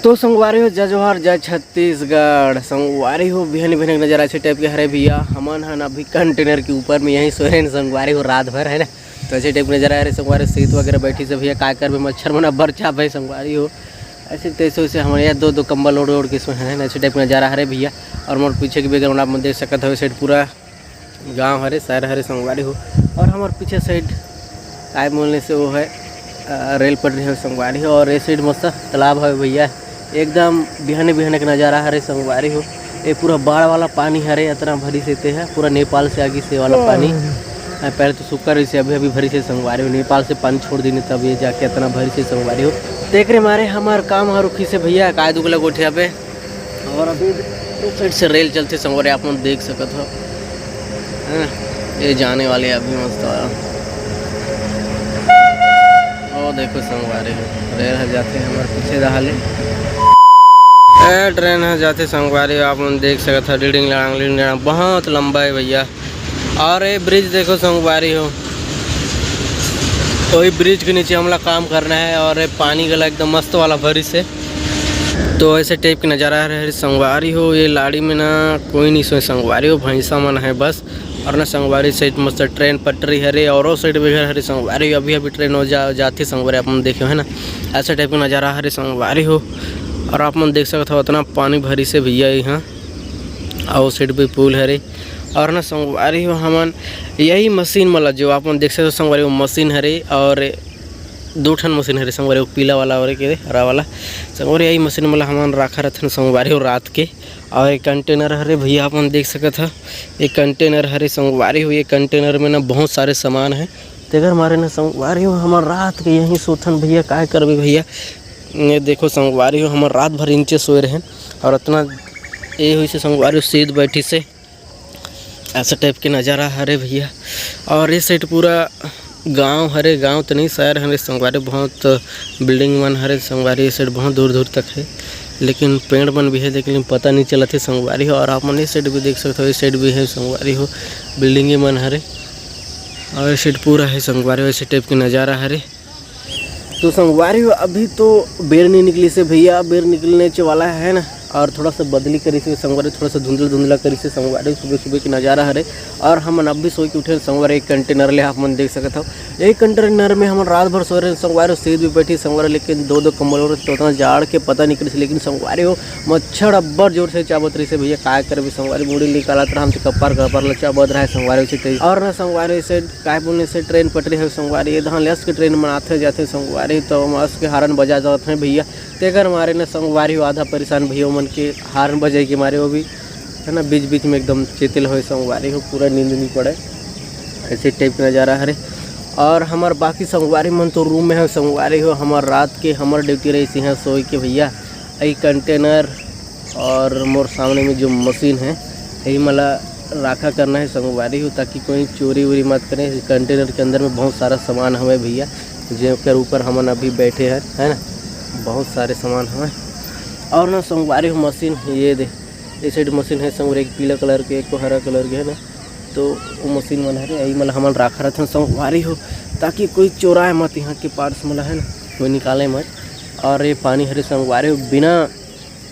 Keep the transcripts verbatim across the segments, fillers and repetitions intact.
तो संगवारी हो, जय जोहार, जय छत्तीसगढ़। संगवारी हो, बिहानी बिहानी के नजारा ऐसे टाइप के हरे भैया। हमन हन अभी कंटेनर के ऊपर में यहीं सोए रहेन संगवारी हो रात भर, है ना। तो ऐसे टाइप के नजारा हरे संगवारी, सीत वगैरह बैठी से भैया, का करबे, मच्छर मन अब्बड़ चाबे संगवारी हो। ऐसे तैसे वैसे हमन ये दो दो कंबल ओढ़ ओढ़ के सोए हन, ऐसे टाइप के नजारा हरे भैया। और मोर पीछे के बैकग्राउंड आप मन देख सकत हो, साइड पूरा गांव हरे, शहर हरे संगवारी हो। और हमर पीछे साइड काय बोलने से वो है, अ, रेल पटरी है संगवारी हो। और ये साइड मस्त तालाब है भैया, एकदम बिहाने बिहाने के नजारा हरे संगवारी हो। ये पूरा बाढ़ वाला पानी हरे, इतना भरी से ते है पूरा नेपाल से आगी से वाला पानी। अ, पहले तो सूखा रही से, अभी अभी भरी से संगवारी हो, नेपाल से पानी छोड़ दीने तब ये जाके इतना भरी से संगवारी हो। तेकरे मारे हमार काम हर रुखी से भैया, काय दुगला गोठिया पे। और अभी उस साइड से रेल चलथे संगवारी, आप मन देख सकत हो, है ना? ये जाने वाले अभी मस्त वाला। ओ देखो संगवारी हो, रेल ह जाथे हमर पीछे डहा ले। ए ट्रेन ह जाथे संगवारी हो, आप मन देख सकत हो, डिडिंग लड़ांग, डिडिंग लड़ांग, बहुत लंबा है भैया। और ये ब्रिज देखो संगवारी हो, वही ब्रिज के नीचे हमला काम करना है। और ये पानी गला एकदम मस्त वाला भरी से, तो ऐसे टाइप के नजारा हरे संगवारी हो। ये लाड़ी में ना कोई नहीं सोए संगवारी हो, भैंसा मन है बस। और ना संगवारी साइड मस्त ट्रेन पटरी हरे, और वो साइड भी घर हरे संगवारी हो। अभी अभी ट्रेन हो जा जाती संगवारी, अपन देखे है ना, ऐसा टाइप का नजारा हरे संगवारी हो। और आप मन देख सकत हो, उतना पानी भरी से भैया यहाँ, और वो साइड भी पुल हरे। और ना संगवारी हो, हमन यही मशीन मला जो आप मन देख सकत हो संगवारी हो, मशीन हरे और दो ठन मशीन हरे संगवारी हो, पीला वाला और एक हरा वाला। संगवारी, यही मशीन मला हमन राखा रहथन संगवारी हो रात के। और एक कंटेनर हरे भैया, आप मन देख सकत ह, एक कंटेनर हरे संगवारी हो। ये कंटेनर में ना बहुत सारे सामान है, तेकर मारे ना संगवारी हो, हमन रात के यहीं सोथन भैया, काय करबे भैया। ये देखो संगवारी हो, हमन रात भर इंचे सोए रहेन और इतना ये हुई से संगवारी हो, सीध बैठी से ऐसा टाइप के नजारा हरे भैया। और ये साइड पूरा गांव हरे, गांव तो नहीं, शहर हरे संगवारी, बहुत बिल्डिंग मन हरे संगवारी, ये साइड बहुत दूर दूर तक है, लेकिन पेड़ मन भी है, लेकिन पता नहीं चलत है संगवारी। और आप मन ये साइड भी देख सकते हो, ये साइड भी है संगवारी हो, बिल्डिंग मन हरे, और ये साइड पूरा है संगवारी, वैसे टाइप के नजारा हरे। तो संगवारी हो, अभी तो बेर नहीं निकली से भैया, बेर निकलने च वाला है ना, और थोड़ा सा बदली करी से संगवारी, थोड़ा सा धुंधला धुंधला करी से संगवारी, सुबह सुबह की नजारा हरे। और हमन अब भी सोए के उठे संगवारी, एक कंटेनर ले आप मन देख सकत हो, यही कंटेनर में हमन रात भर सोए रहे संगवारी, सीध भी बैठी संगवारी, लेकिन दो दो कंबल ओढ़े तो उतना जाड़ के पता नहीं करी से, लेकिन संगवारी हो, मच्छर अब्बड़ जोर से चाबत रही से भैया, काय करबे संगवारी, मुड़ी निकालत रहा हमसे कपार कपार ला चाबत रहा है संगवारी, उसे तेज। और ना संगवारी से काय बोलने से ट्रेन पटरी है संगवारी, ये धान ले अस के ट्रेन मन आथे जाथे संगवारी, तो हम अस के हारन बजा जात हैं भैया। तेकर मारे न संगवारी हो, आधा परेशान भैया मन के हारन बजाए के मारे वो भी, है ना, बीच बीच में एकदम चेतिल होए संगवारी हो, पूरा नींद नहीं पड़े, ऐसे टाइप के नजारा हरे। और हमार बाकी संगवारी मन तो रूम में है संगवारी हो, हमार रात के हमार ड्यूटी रही यहाँ सोए के भैया। यही कंटेनर और मोर सामने में जो मशीन है, यही मला राखा करना है संगवारी हो, ताकि कोई चोरी वोरी मत करे। कंटेनर के अंदर में बहुत सारा सामान हवे भैया, जेकर ऊपर हमन अभी बैठे हैं, है ना, बहुत सारे सामान हवे। और ना संगवारी हो, मशीन ये दे, ये साइड मशीन है संगवारी, एक पीला कलर के, एक हरा कलर के, है ना, तो वो मशीन मन हरे, यही मला हमन राखा रहथन संगवारी हो, ताकि कोई चोराए मत यहाँ के पार्ट्स मला, है ना, कोई निकाले मत। और ये पानी हरे संगवारी हो, बिना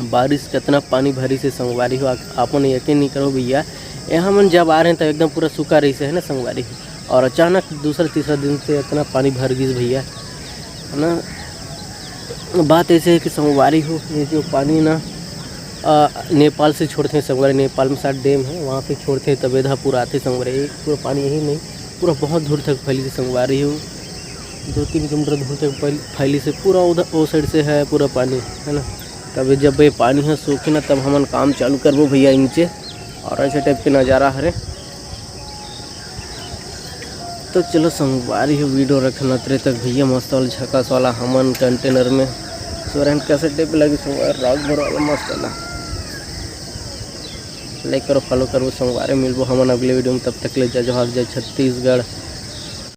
बारिश कितना पानी भरी से संगवारी हो, आप-, आपन यकीन नहीं करो भैया, यहाँ मन जब आ रहे हैं तब एकदम पूरा सूखा रही से, है ना संगवारी हो, और अचानक दूसरा तीसरा दिन से इतना पानी भर गिस भैया, है ना। बात ऐसे है कि संगवारी हो, ये जो पानी ना, अ, नेपाल से छोड़ते हैं संगवारी, नेपाल में साथ डैम है, वहाँ पे छोड़ते हैं तब एधा पूरा आते संगवारी, ये पूरा पानी यही नहीं, पूरा बहुत दूर तक फैली से संगवारी हो, दो तीन किलोमीटर दूर तक फैल-, फैली से पूरा उधर वो साइड से है पूरा पानी, है ना। तब जब ये पानी ह सूखी ना, तब हमन काम चालू करबो भैया इंचे। और ऐसे टाइप के नजारा हरे। तो चलो संगवारी हो, वीडियो रखना तेरे तक भैया, मस्त वाला झकास वाला हमन कंटेनर में सोरेन कैसे टाइप लगी संगवारी, रात भर वाला मस्त वाला। लाइक करो, फॉलो करो संगवारी, मिलबो हमन अगले वीडियो में। तब तक ले जय जोहार, जय छत्तीसगढ़।